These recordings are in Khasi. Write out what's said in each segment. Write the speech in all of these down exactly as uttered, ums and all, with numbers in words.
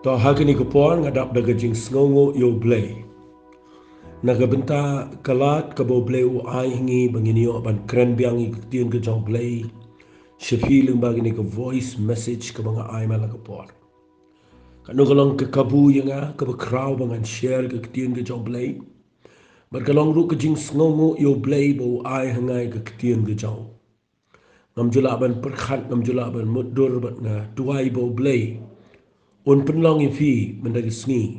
To ha kane ka por nga dap da ka jingsngewnguh ïa U Blei. Na ka bynta ka lad kaba U Blei u ai ha ngi ba ngin ïoh ban kren biang ïa ka ktien ka jong U Blei. Sha phi lyngba kane ka voice message kaba nga ai man la ka por. Kano ka long ka kabu ïa nga kaba khraw ba ngan share ka ktien ka jong U Blei. Bad ka long ruh ka jingsngewnguh ïa U Blei ba u ai ha nga ïa ka ktien ka jong u. Ngam ju lah ban pyrkhat, ngam ju lah ban mutdur, bad nga duwai ba U Blei un pynlong ïa phi mynta ka sngi.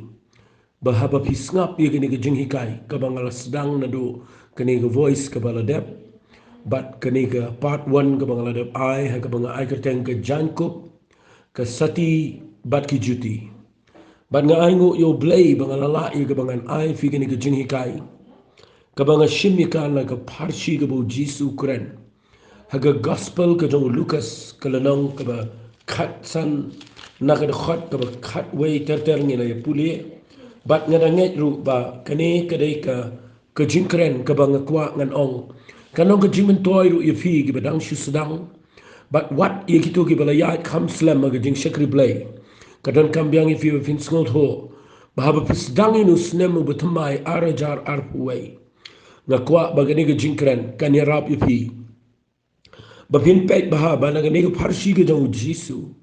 Ba haba phi sngap ïa kane ka jinghikai kaba nga la sdang naduh kane ka voice kaba la dep, bad kane ka part one kaba nga la dep ai, ha kaba nga ai kyrteng ka jaiñkup, ka sati bad ki juti. Bad nga ainguh ïa U Blei ba nga la lah ïa kaba ngan ai phi kane ka jinghikai kaba nga shim ïa ka na ka pharshi kaba U Jisu u kren ha ka gospel ka jong u Lukas, ka lynnong kaba khatsan, na ka dkhot kaba khatwei ter ter ngi la ïa pule. Bad nga da ngeit ruh ba kane ka dei ka, ka jingkren kaba nga kwah ngan ong kan long ka jingmyntoi ruh ïa phi kiba dang shu sdang. Bad wat ïa kito kiba la ïaid kham slem ha ka jingshakri Blei, ka donkam biang ïa phi ba phin sngewthuh ba haba phi sdang ïa une u snem uba thymmai ar hajar arphew wei, nga kwah ba kane ka jingkren kan ïarap ïa phi ba phin peit bha ba na kane ka pharshi ka jong U Jisu,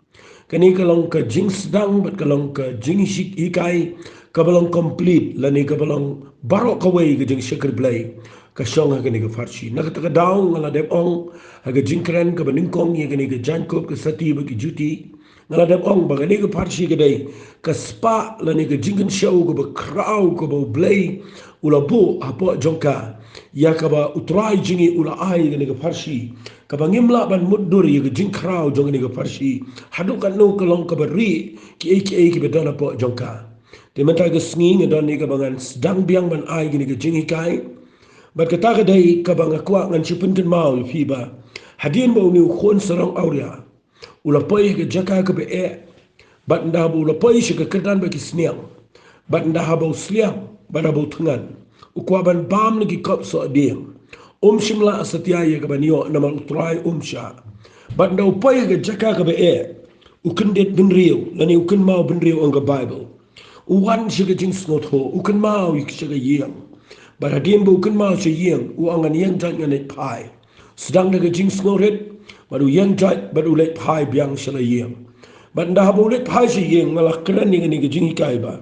kane ka long ka jingsdang bad ka long ka jinghikai kaba long complete, lane kaba long baroh kawei ka jingshakri Blei ka shong ha kane ka pharshi. Na kata ka daw nga la dep ong ha ka jingkren kaba nyngkong ïa kane ka jaiñkup, ka sati bad ki juti, nga la dep ong ba kane ka pharshi ka dei ka spah lane ka jingkynshew kaba khraw kaba U Blei u la buh hapoh jong ka, ïa kaba U Trai jong ngi u la ai kane ka pharshi, kaba ngim lah ban mutdur ïa ka jingkhraw jong kane ka pharshi haduh katno ka long kaba rieh kiei kiei kiba don hapoh jong ka. Te mynta ka sngi nga don ïa kaba ngan sdang biang ban ai kane ka jinghikai. Bad kata ka dei kaba nga kwah ngan shu pynkynmaw ïa phi ba hadien ba une u khun sarong awria u la poi ha ka jaka kaba eh, bad ynda haba u la poi sha ka kyrdan bad ki sniang, bad ynda haba u sliang bad haba u thngan, u kwah ban bam na ki kop sohdieng. Um shym lah satia ïa kaban ïoh namar U Trai um shah. Bad ynda u poi ha ka jaka kaba eh, u kyndit bynriew lane u kynmaw bynriew, ong ka Baibl. U wan sha ka jingsngewthuh, u kynmaw ïa sha ka ïing. Bad hadien ba u kynmaw sha ïing, u ong, ngan ïeng jait, ngan leit phai. Sdang da ka jingsngewrit bad u ïeng jait bad u leit phai biang sha la ïing. Bad ynda haba u leit phai sha ïing, nga la kren ïa kane ka jinghikai ba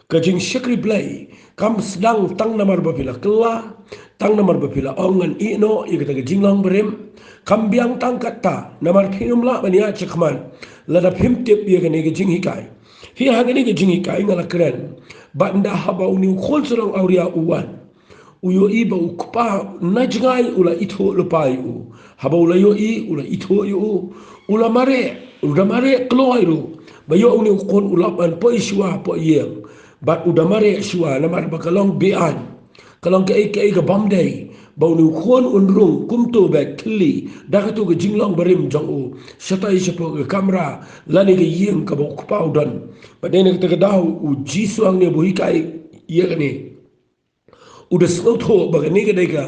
ka jingshakri Blei kam sdang tang namar ba phi la kylla, tang namar ba phi la ong, ngan ïeh noh ïa kata ka jinglong barim. Kam biang tang katta namar phim lah ban ïaid shakhmat lada phim tip ïa kane ka jinghikai. Hi ha kane ka jinghikai nga la kren ba ynda haba une u khun sarong awria u wan, u ïohi ba u kpa na jngai u la ithuh lypa ïa u. Haba u la ïohi, u la ithuh ïa u, u la mareh, u da mareh kloi ruh. Ba ïoh une u khun u lap ban poi shuwa hapoh ïing, bad u da mareh shuwa namar ba ka long be-aiñ. Ka long kaei kaei ka bym dei ba une u khun un rung kumto bad khylli da kato ka jinglong barim jong u shatai shapoh ka kamra lane ka ïing kaba u kpa u don. Bad dei na kata ka daw U Jisu hangne ba u hikai ïa kane, u da sngewthuh ba kane ka dei ka,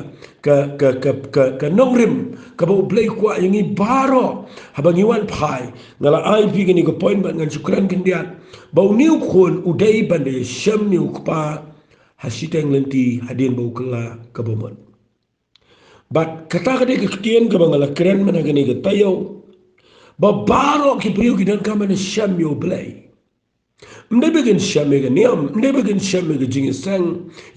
ka, ka, ka, ka, ka nongrim kaba U Blei u kwah ïa ngi baroh. Haba ngi wan phai, nga la ai phi kane ka point bad ngan shu kren khyndiat ba une u khun u dei ban da ïashem ïa u kpa ha shiteng lynti hadien ba u kylla kaba mut. Bad kata ka dei ka ktien kaba nga la kren mynta kane ka taïew, ba baroh ki briew ki donkam ban ïashem ïa U Blei. Ym dei ba kin shem ïa ka niam, ym dei ba kin shem ïa ka jingïaseng,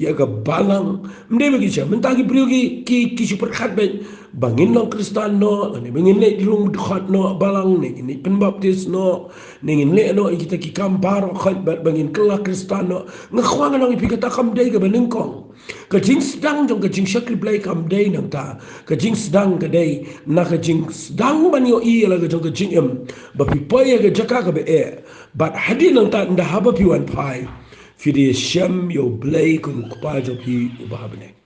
ïa ka balang, ym dei ba kin shem. Mynta ki briew ki, ki, ki shu pyrkhat beit ba ngin long Khristan noh, lane ba ngin leit rung dkhot noh balang, ne ngin leit pynbaptis noh, ne ngin leh noh ïa kita ki kam baroh khoit bad ba ngin kylla Khristan noh. Nga kwah ngan ong ïa phi, kata kam dei kaba nyngkong. Ka jingsdang jong ka jingshakri Blei kam dei nangta. Ka jingsdang ka dei na ka jingsdang ban ïohi ïa la ka jong ka jingim ba phi poi ha ka jaka kaba eh. Bad hadien nangta ynda haba phi wan phai, phi da ïashem ïa U Blei kum U Kpa jong phi uba ha bneng.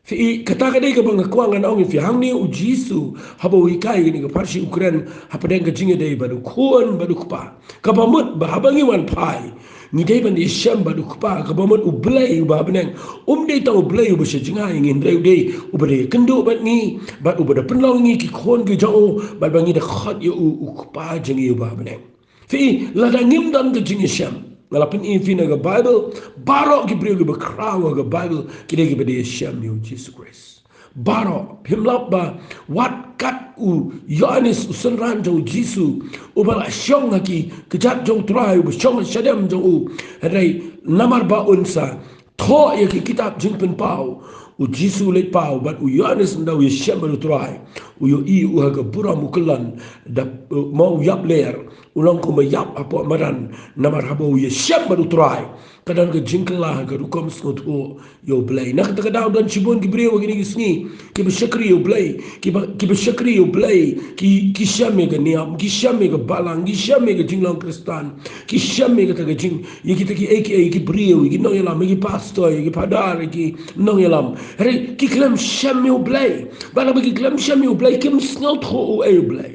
Phi i, kata ka dei kaba nga kwah ngan ong ïa phi. Hangne U Jisu haba u hikai kane ka pharshi u kren hapdeng ka jingïadei bad u khun bad u kpa. Kaba mut ba haba ngi wan phai, ngi dei ban ïashem bad u Kpa, kaba mut U Blei uba ha bneng. Um dei tang U Blei uba sha jngai ïa ngi, hynrei u dei uba dei kynduh bad ngi, bad uba da pynlong ïa ngi ki khun ki jong u, bad ba ngi da khot ïa u U Kpa jong ngi uba ha bneng. Phi, lada ngim don ka jingïashem, nga la pyni ïa phi na ka Bible, baroh ki briew kiba khraw ha ka Bible ki dei kiba dei ïashem ïa u Jisu Khrist. Baroh, phim lap ba wat kat u Ïoannis u synran jong u Jisu, uba la shong ha ki kjat jong u Trai, uba shong ha shadem jong u, hynrei namar ba un sa thoh ïa ki kitab jingpynpaw, u Jisu u leit paw bad u Ïoannis ynda u ïashem bad u Trai, u ïohi u ha ka burom u kyllon, da, uh, ma u ïap ler, u long kum ba ïap hapoh madan, namar haba u ïashem bad u Trai ka don ka jingkylla ha ka rukom sngewthuh ïa u Blei. Na kata ka daw don shibun ki briew ha kine ki sngi kiba shakri ïa u Blei, kiba, kiba shakri ïa u Blei, ki, ki shem ïa ka niam, ki shem ïa ka balang, ki shem ïa ka jinglong Khristan, ki shem ïa kata ka jing, ïa kita kiei kiei, ki briew, ïa ki nongïalam, ïa ki pastor, ïa ki phadar, ïa ki nongïalam. Hynrei ki khlem shem ïa u Blei. Bad haba ki khlem shem ïa u Blei, kim sngewthuh uei u Blei.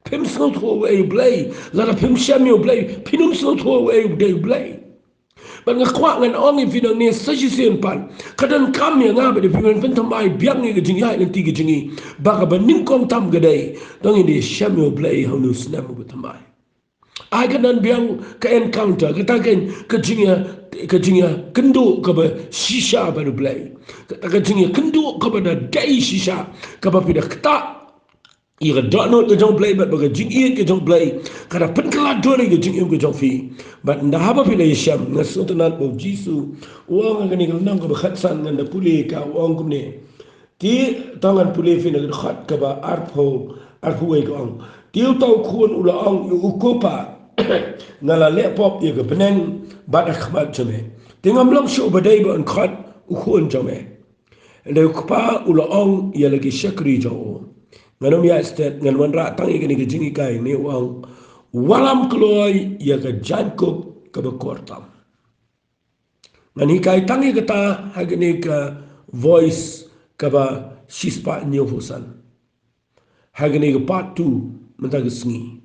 Phim sngewthuh uei u Blei. Lada phim shem ïa u Blei, phin ym sngewthuh uei u dei u Blei. Bad nga kwah ngan ong ïa phi nangne sa shisien pat, ka donkam ïa nga bad ïa phi ban pynthymmai biang ïa ka jingïaid lynti ka jong ngi, ba kaba nyngkong tam ka dei, to ngin ïashem ïa u Blei ha une u snem uba thymmai. Ai kyndan biang ka encounter, kata ka, ka jingïa, ka jingïakynduh kaba shisha bad u Blei. Kata ka jingïakynduh kaba da dei shisha, kaba phi da ktah ïa ka dohnud ka jong u Blei bad ba ka jingïeit ka jong u Blei ka da pynkylla dur ïa ka jingim ka jong phi. Bad ynda haba phi la ïashem, nga sngewtynnat ba u Jisu u ong ha kane ka lynnong kaba khatsan, ngan da pule ka, u ong kumne. Te to ngan pule ïa phi na ka dkhot kaba arphew, arphew wei, ka ong. Te uta u khun u la ong ïa u, Ko Pa, nga la leh pop ïa ka bneng bad ha khmat jong me. Te ngam long shuh ba dei ban khot u khun jong me. Hynrei u kpa u la ong ïa la ki shakri jong u, Ngan ym ïaid stet, ngan wanrah tang ïa kane ka jinghikai. Ne u ong, wallam kloi ïa ka jaiñkup kaba kor tam. Ngan hikai tang ïa kata ha kane ka Voice kaba shispah hynñiewphew san, ha kane ka part two mynta ka sngi.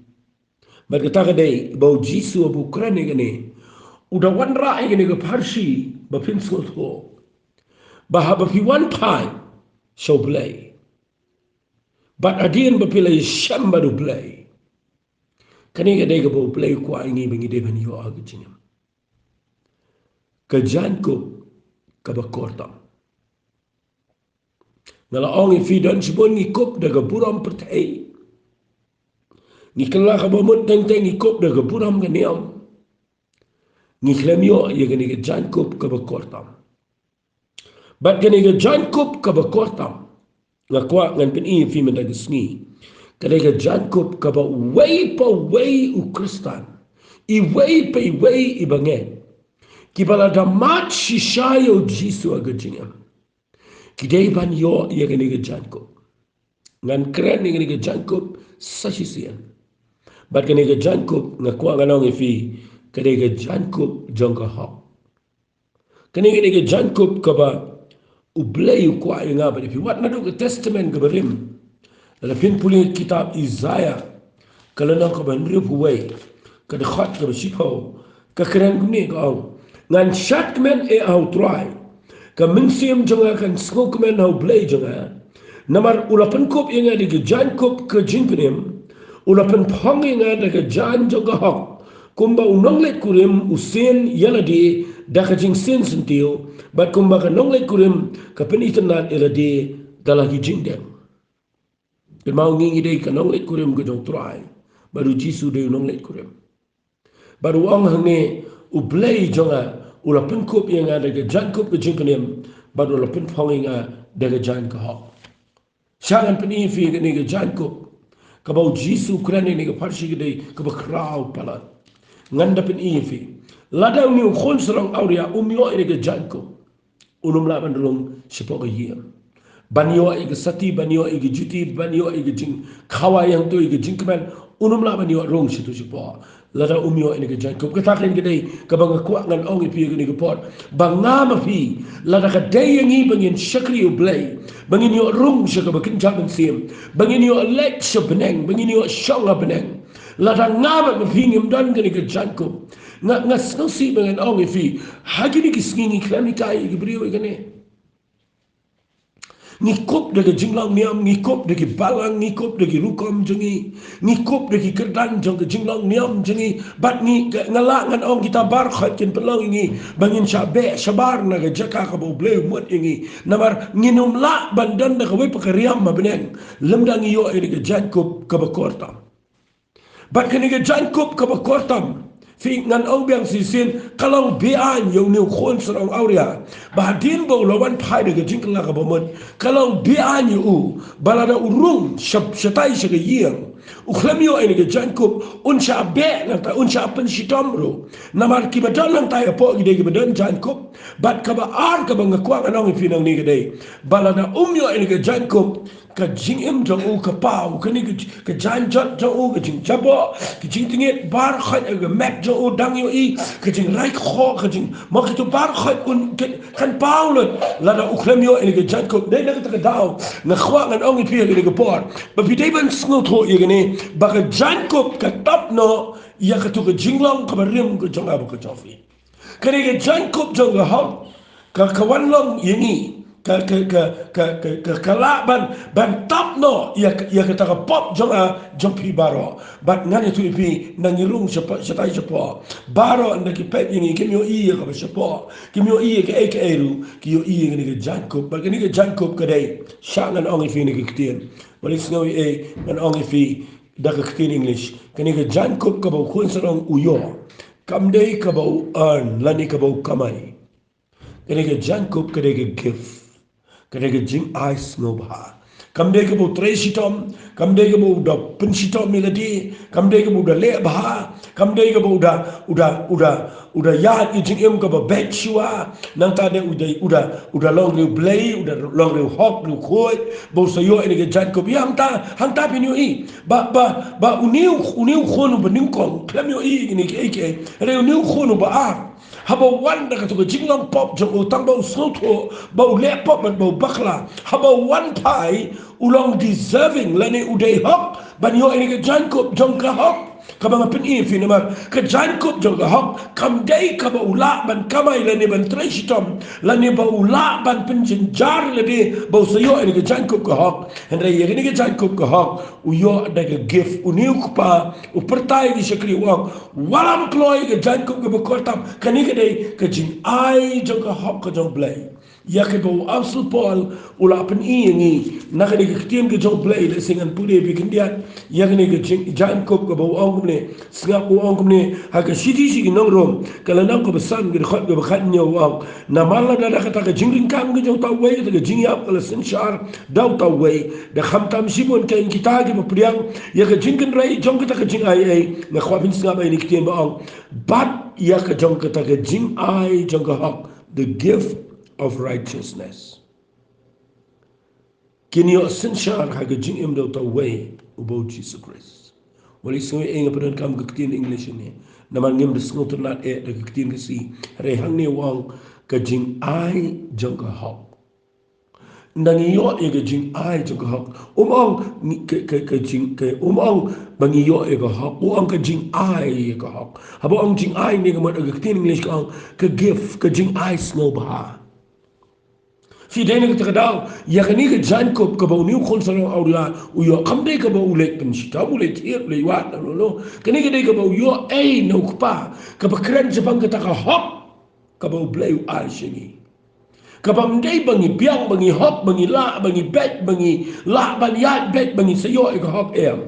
Bad kata ka dei ba u Jisu haba u kren ïa kane, u da wanrah ïa kane ka pharshi ba phin sngewthuh ba haba phi wan phai sha u Blei, bad hadien ba phi la ïashem bad u Blei, kane ka dei kaba u Blei u kwah ïa ngi ba ngi dei ban ïoh ha ka jingim. Ka jaiñkup kaba kor tam. Nga la ong ïa phi, don shibun ngi kup da ka burom pyrthei. Ngi kylla kaba mut teng teng, ngi kup da ka burom ka niam. Ngi khlem ïoh ïa kane ka jaiñkup kaba kor tam. Bad kane ka jaiñkup kaba kor tam, nga kwah ngan pyni ïa phi mynta ka sngi, ka dei ka jaiñkup kaba uwei pa uwei u Khristan, iwei pa iwei i bangeit, kiba la da mad shisha ïa u Jisu ha ka jingim, ki dei ban ïoh ïa kane ka jaiñkup. Ngan kren ïa kane ka jaiñkup sa shisien. Bad kane ka jaiñkup, nga kwah ngan ong ïa phi, ka dei ka jaiñkup jong ka hok. Kane ka dei ka jaiñkup kaba u Blei u kwah ïa nga bad ïa phi. Wat naduh ka Testament kaba rim, lada phin pule kitab Isaiah, ka lynnong kaba hynriewphew wei, ka dkhot kaba shiphew, ka kren kumne, ka ong, ngan shad kmen eh ha u Trai, ka mynsiem jong nga kan sngewkmen ha u Blei jong nga. Namar u la pynkup ïa nga da ka jaiñkup ka jingpynim, u la pynphong ïa nga da ka jaiñ jong ka hok. Kumba u nongleit kurim u sien ïa lade da ka jingsien syntiew, bad kumba ka nongleit kurim ka pynitynnad ïa lade da la ki jingdeng. Kynmaw, ngi ngi dei ka nongleit kurim ka jong u Trai, bad u Jisu dei u nongleit kurim. Bad u ong hangne, u Blei jong nga u la pynkup ïa nga da ka jaiñkup ka jingpynim, bad u la pynphong ïa nga da ka jaiñ ka hok. Sha ngan pyni ïa phi kane ka jaiñkup kaba u Jisu u kren ïa kane ka pharshi, ka dei kaba khraw palat. Ngan da pyni ïa phi. Lada une u khun sarong awria um ïoh ïa kane ka jaiñkup, un ym lah ban rung shapoh ka ïing. Ban ïoh ïa ka sati, ban ïoh ïa ka juti, ban ïoh ïa ka jingkhawai hangto, ïa ka jingkmen, un ym lah ban ïoh rung shato shapoh lada um ïoh ïa kane ka jaiñkup. Kata ka dei kaba nga kwah ngan ong ïa phi ha kane ka por, ba nga ma phi, lada ka dei ïa ngi ba ngin shakri ïa u Blei, ba ngin ïoh rung sha kaba kynja mynsiem, ba ngin ïoh leit sha bneng, ba ngin ïoh shong ha bneng, lada nga bad ma phi ngim don kane ka jaiñkup, nga, nga sngewsih ba ngan ong ïa phi, ha kine ki sngi ngi khlem hikai ïa ki briew ïa kane. Ngi kup da ka jinglong niam, ngi kup da ki balang, ngi kup da ki rukom jong ngi, ngi kup da ki kyrdan jong ka jinglong niam jong ngi. Bad ngi, nga lah ngan ong kita baroh kin pynlong ïa ngi ba ngin shah beh shabar na ka jaka kaba U Blei u mut ïa ngi. Namar ngin ym lah ban don da kawei pat ka riam ha bneng lymda ngi ïoh ïa ka jaiñkup kaba kor tam. Bad kane ka jaiñkup kaba kor tam, phi, ngan ong biang shisien, ka long be-aiñ ïa une u khun sarong awria. Ba hadien ba u la wan phai da ka jingkylla kaba mut, ka long be-aiñ ïa u ba lada u rung shap shatai sha ka ïing, u khlem ïoh ïa ka jaiñkup, un shah beh nangta, un shah pynshitom ruh. Namar kiba don nangta hapoh ki dei kiba don jaiñkup. Bad kaba ar kaba nga kwah ngan ong ïa phi nangne ka dei ba lada um ïoh ïa ka jaiñkup, ka jingim jong u ka paw, kane ka, ka jaiñ jot jong u, ka jingjaboh, ka jingtngit baroh, ka met jong u dang ïohi, ka jingrai khoh, ka jing, ma kito baroh un, ka, kan paw lut lada u khlem ïoh ïa ka jaiñkup. Dei na kata ka daw nga kwah ngan ong ïa phi ha kane ka por ba phi dei ban sngewthuh ïa kane, ba ka jaiñkup ka tap noh ïa kato ka jinglong kaba rim ka jong nga bad ka jong phi. Kane ka jaiñkup jong ka hok ka, ka wan long ïa ngi, ka, ka, ka lah ban, ban tap noh ïa, ïa kata ka pop jong nga, jong phi baroh. Bad ngan ïathuh ïa phi, na ngi rung shapoh, shatai shapoh, baroh ynda ki peit ïa ngi kim ïohi ïa kaba shapoh, kim ïohi ïa kaei kaei ruh, ki ïohi ïa kane ka jaiñkup. Bad kane ka jaiñkup ka dei, shah ngan ong ïa phi kane ka ktien. Wat la sngew ei ei ngan ong ïa phi da ka ktien English. Kane ka jaiñkup kaba u khun sarong u ïoh, kam dei kaba u earn lane kaba u kamai. Kane ka jaiñkup ka dei ka gift, ka dei ka jingai sngewbha. Kam dei kaba u trei shitom, kam dei kaba u da pynshitom ïa lade, kam dei kaba u da leh bha, kam dei kaba u da, u da, u da, u da ïaid ïa ka jingim kaba beit shuwa. Nangta dei u da, u da, u da long riewblei, u da long riewhok, riewkhuid, ba u sa ïoh ïa kane ka jaiñkup. Ïa hangta, hangta phin ïohi ba, ba, ba une u, une u khun uba nyngkong khlem ïohi ïa kine kiei kiei. Hynrei une u khun uba ar, haba u wan da kato ka jinglong pop jong u, tang ba u sngewthuh ba u leh pop bad ba u bakla, haba u wan phai, u long deserving lane u dei hok ban ïoh ïa kane ka jaiñkup jong ka hok. Kaba nga pyni ïa phi namar ka jaiñkup jong ka hok kam dei kaba u lah ban kamai lane ban trei shitom lane ba u lah ban pynjynjar lade ba u sa ïoh ïa kane ka jaiñkup ka hok. Hynrei ïa kane ka jaiñkup ka hok u ïoh da ka gift. Une u kpa u pyrta ïa ki shakri, u ong, wat la kloi ïa ka jaiñkup kaba kor tam. Kane ka dei ka jingai jong ka hok ka jong U Blei. Ïa kaba u Apostol Paul u la pyni ïa ngi na kane ka ktien ka jong U Blei, lehse ngan pule beit khyndiat ïa kane ka jing, jaiñkup kaba u ong kumne. Sngap, u ong kumne ha ka shithi sha ki nong Rom, ka lynnong kaba san, ka dkhot kaba khathynñiew, u ong, namar lada da kata ka jingryngkang ka jong uta uwei, kata ka jingïap ka la synshar da uta uwei, da khamtam shibun kein kita kiba pdiang ïa ka jingkynrei jong kata ka jingai ei. Nga kwah phin sngap ïa kane ka ktien ba ong, bad ïa ka jong kata ka jingai jong ka hok, the gift of righteousness, kin ïoh synshar ha ka jingim da uta uwei, uba u Jisu Khrist. Wat la sngew ei ei, nga pyndonkam ka ktien English hangne namar ngim da sngewtynnat eh da ka ktien Khasi. Hynrei hangne u ong ka jingai jong ka hok. Ynda ngi ïoh ïa ka jingai jong ka hok, um ong ngi, ka, ka, ka jing, ka, um ong ba ngi ïoh ïa ka hok, u ong ka jingai ïa ka hok. Haba ong jingai ne ka mut ha ka ktien English ka ong ka gift, ka jingai sngewbha. Phi, dei na kata ka daw ïa kane ka jaiñkup kaba une u khun sarong awria u ïoh, kam dei kaba u leit pynshitom, u leit thied, u leit wad, no, no, no. Kane ka dei kaba u ïoh ei na u kpa, kaba kren shaphang kata ka hok kaba U Blei u ai sha ngi. Kaba ym dei ba ngi biang, ba ngi hok, ba ngi lah, ba ngi beit, ba ngi lah ban ïaid beit, ba ngi sa ïoh ïa ka hok, em.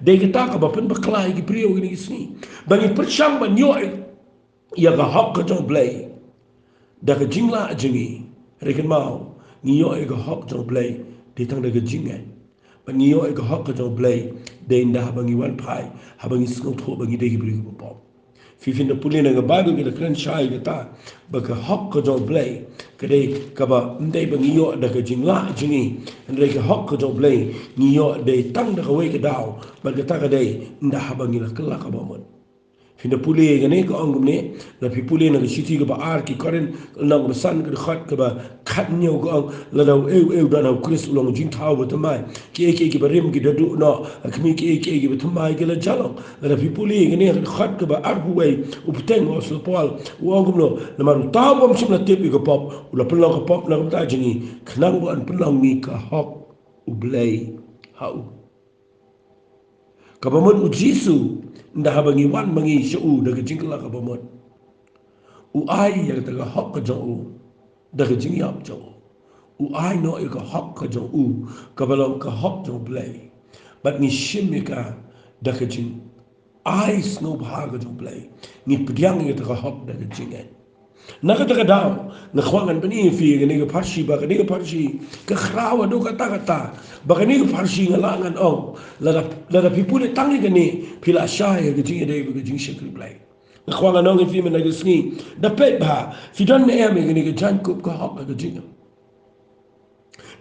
Dei kata kaba pynbakla ïa ki briew kine ki sngi, ba ngi pyrshang ban ïoh ïa ka hok ka jong U Blei da ka jinglah jong ngi. Hynrei kynmaw, ngi ïoh ïa ka hok jong U Blei dei tang da ka jingngeit. Bad ngi ïoh ïa ka hok ka jong U Blei dei ynda haba ngi wan phai, haba ngi sngewthuh ba ngi dei ki briew kiba pop. Phi, phin da pule na ka Baibl, ka da kren shai ïa kata ba ka hok ka jong U Blei ka dei kaba ym dei ba ngi ïoh da ka jinglah jong ngi. Hynrei ka hok ka jong U Blei ngi ïoh dei tang da kawei ka daw, bad kata ka dei ynda haba ngi la kylla kaba mut. Phin da pule ïa kane ka ong kumne, lada phi pule na ka shithi kaba ar ki Korinth, lynnong kaba san ka dkhot kaba khathynñiew ka ong, lada u, eh, eh, u don ha u Khrist u long jingthaw ba thymmai. Kiei kiei kiba rim ki da duh noh, ha khmih kiei kiei kiba thymmai ki la jah long. Lada phi pule ïa kane ka dkhot kaba arphew wei, u bteng u Apostol Paul u ong kumno, namar uta u bym shym la tip ïa ka pop, u la pynlong ka pop na ka bynta jong ngi, khnang ba yn pynlong ngi ka hok U Blei ha u. Kaba mut u Jisu, ynda haba ngi wan ma ngi sha u da ka jingkylla kaba mut, u ai ïa kata ka hok ka jong u da ka jingïap jong u. U ai noh ïa ka hok ka jong u, kaba long ka hok jong U Blei. Bad ngi shim ïa ka da ka jingai sngewbha ka jong U Blei. Ngi pdiang ïa kata ka hok da ka jingngeit. Na kata ka daw, nga kwah ngan pyni ïa phi ïa kane ka pharshi, ba kane ka pharshi ka khraw haduh katta katta, ba kane ka pharshi nga lah ngan ong, lada, lada phi pule tang ïa kane, phi lah shai ïa ka jingïadei bad ka jingshakri Blei. Nga kwah ngan ong ïa phi mynta ka sngi, da peit bha, phi don ne em ïa kane ka jaiñkup ka hok ha ka jingim.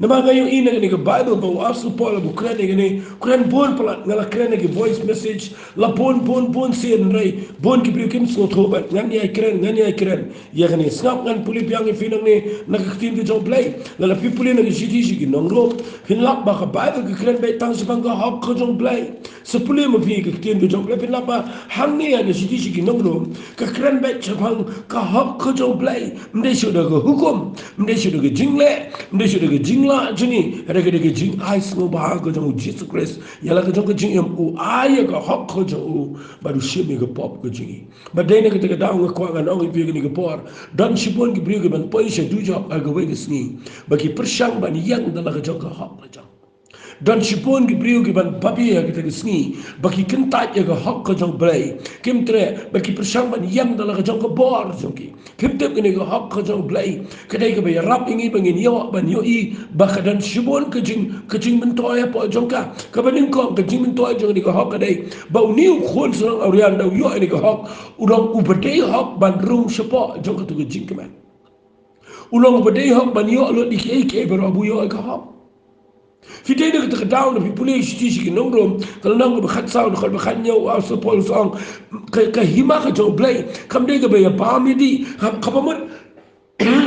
Namar nga ïohi na kane ka Baibl ba u Apostol Paul u kren ïa kane, kren bun palat, nga la kren ïa ki voice message la bun bun bun sien, hynrei bun ki briew kim sngewthuh bad ngan ïai kren, ngan ïai kren ïa kane. Sngap, ngan pule biang ïa phi nangne na ka ktien ka jong U Blei. Lada phi pule na ka shithi sha ki nong Rom, phin lap ba ka Baibl ka kren beit tang shaphang ka hok ka jong U Blei. Sa pule ma phi ka ktien ka jong U Blei, phin lap ba hangne ha ka shithi sha ki nong Rom ka kren beit shaphang ka hok ka jong U Blei. Ym dei shuh da ka hukum, ym dei shuh da ka jingleh, ym dei shuh da ka jinglah jong ngi, hynrei ka dei ka jingai sngewbha ka jong u Jisu Khrist ïa la ka jong ka jingim, u ai ïa ka hok ka jong u bad u shim ïa ka pop ka jong ngi. Bad dei na kata ka daw nga kwah ngan ong ïa phi ha kane ka por, don shibun ki briew ki ban poi sha dujok ha kawei ka sngi ba ki pyrshang ban ïeng da la ka jong ka hok la jong. Don shibun ki briew ki ban babe ha kata ka sngi ba ki kyntait ïa ka hok ka jong U Blei. Kim treh, ba ki pyrshang ban ïeng da la ka jong ka bor jong ki. Phim tip kane ka hok ka jong U Blei ka dei kaba ïarap ïa ngi ba ngin ïoh, ban ïohi ba ka don shibun ka jing, ka jingmyntoi hapoh jong ka. Kaba nyngkong ka jingmyntoi jong kane ka hok ka dei ba une u khun sarong awria, ynda u ïoh ïa kane ka hok, u long uba dei hok ban rung shapoh jong katu ka jingkmen. U long uba dei hok ban ïoh lut ïa kiei kiei baroh ba u ïoh ïa ka hok. Phi dei na kata ka daw, lada phi pule shithi sha ki nong Rom, ka lynnong kaba khatsaw, dkhot ba khathynñiew, u Apostol Paul u ong, ka, ka hima ka jong U Blei kam dei kaba ïa bam ïa dih, ka, kaba mut,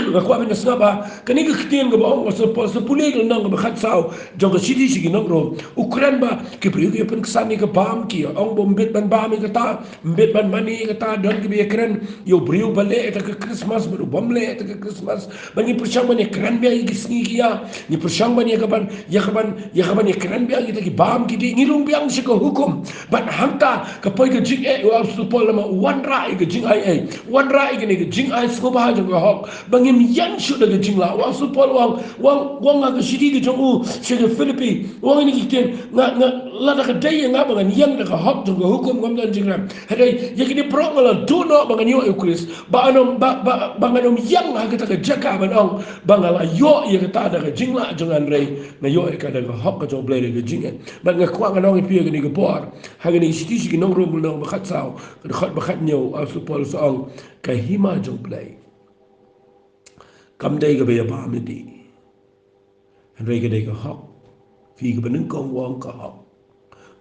nga kwah phin da sngap ba kane ka ktien kaba ong u Apostol Paul, sa pule ka lynnong kaba khatsaw jong ka shithi sha ki nong Rom, u kren ba ki briew ki ïa pynksan ïa ka bam, ki ong ba ym bit ban bam ïa kata, ym bit ban mane ïa kata. Don kiba ïa kren ïa u briew ba leh ïa kata ka Christmas bad u bym leh ïa kata ka Christmas. Bad ngi pyrshang ban ïa kren biang ïa ki sngi ki ïa, ngi pyrshang ban ïa ka ban, ïa ka ban, ïa ka ban ïa kren biang ïa kita ki bam ki dih, ngi rung biang sha ka hukum. Bad hangta ka poi ka jingeh ïa u Apostol Paul, namar u wanrah ïa ka jingai, eh, wanrah ïa kane ka jingai sngewbha jong ka hok ba ngim ïeng shuh da ka jinglah. U Apostol Paul u ong, u ong, u ong ha ka shithi ka jong u sha ki Philippi, u ong ïa kine ki ktien, nga, nga, lada ka dei ïa nga ba ngan ïeng da ka hok jong ka hukum, ngam don jingkren. Hynrei ïa kine baroh nga la duh noh ba ngan ïoh ïa u Khrist, ba ngan ym, ba, ba, ba ngan ym ïeng ha kata ka jaka ban ong ba nga la ïoh ïa kata da ka jinglah jong nga, hynrei nga ïoh ïa ka da ka hok ka jong U Blei da ka jingngeit. Bad nga kwah ngan ong ïa phi ha kane ka por, ha kane ka shithi sha ki nong Rom, lynnong ba khatsaw, ka dkhot ba khathynñiew, u Apostol Paul u ong, ka hima jong U Blei kam dei kaba ïa bam ïa dih. Hynrei ka dei ka hok. Phi, kaba nyngkong u ong ka hok.